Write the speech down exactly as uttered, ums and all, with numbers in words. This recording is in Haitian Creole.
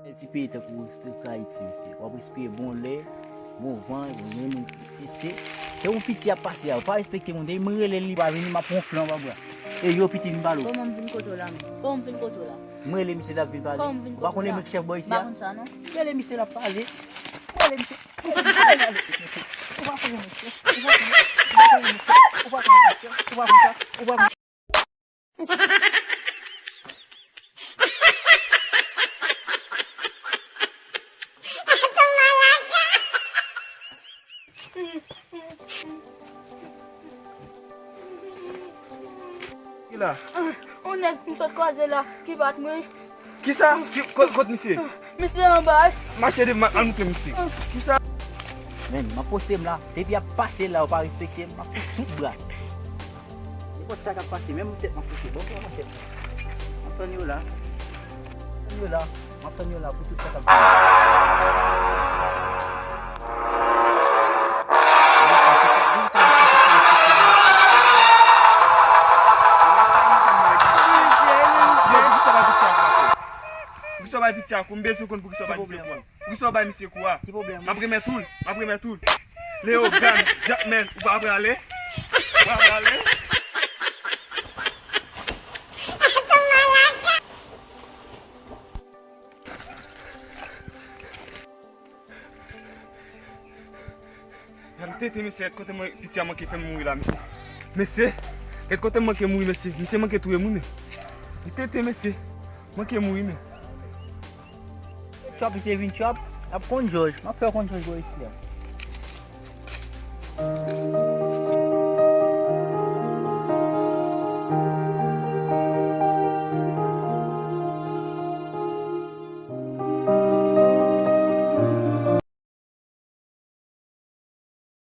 Bèl ti peyi tankou Ayiti, mesye. W ap respire bon lè, bon van, bon moun. Se, se yon piti ap pase a. Ou pa respekte moun. Depi mwen rele l, li pa vini, m ap wonfle anba bra. E yo piti vin pale w. Kòman m vin kote w la, menm? Kòman m vin kote w la? Mwen rele misye, l ap vin pale. Kòman m vin kote w la? Ou pa konnen mwen ki chèf bò isi a? M pa konn sa, non. Rele misye, l ap pale. Rele misye. Ou pa konn misye. Ou pa konn misye. Ou pa konn misye. Ou pa konn sa. Ou pa konn sa. Ou pa konn Ki la? Yon nèg m sot kwaze la ki bat mwen. Kisa? Ki, kot, kot misye? Misye anba. Mache de, al montre misye. Kisa? Men, m ap poste m la. Depi y ap pase la, ou pa respekte m, m ap fouti tout bra. Nenpòt sa k ap pase, menm tèt m ap fouti. Bon, bon, tèt. M ap tann yo la. M ap tann yo la. M ap tann yo la pou tout sa k ap vini. Yo, poukisa w bay piti a kou? Poukisa w bay piti a kou? M bezwen konn poukisa w bay piti a kou. Poukisa w bay misye kou a? Ki pwoblèm? M ap remèt ou l. M ap remèt ou l. Leogane, Jackman, ou pa prale? Ou pa prale? Gade tete, mesye, gade kote mwen, piti a manke fè m mouri la, mesye. Mesye, gade kote m manke mouri, mesye. Misye manke touye moun, wi. Tete, mesye, manke mouri, men. Chòp, li te vin chòp. Ap konn jòj. M ap fè w konn jòj bò isi a.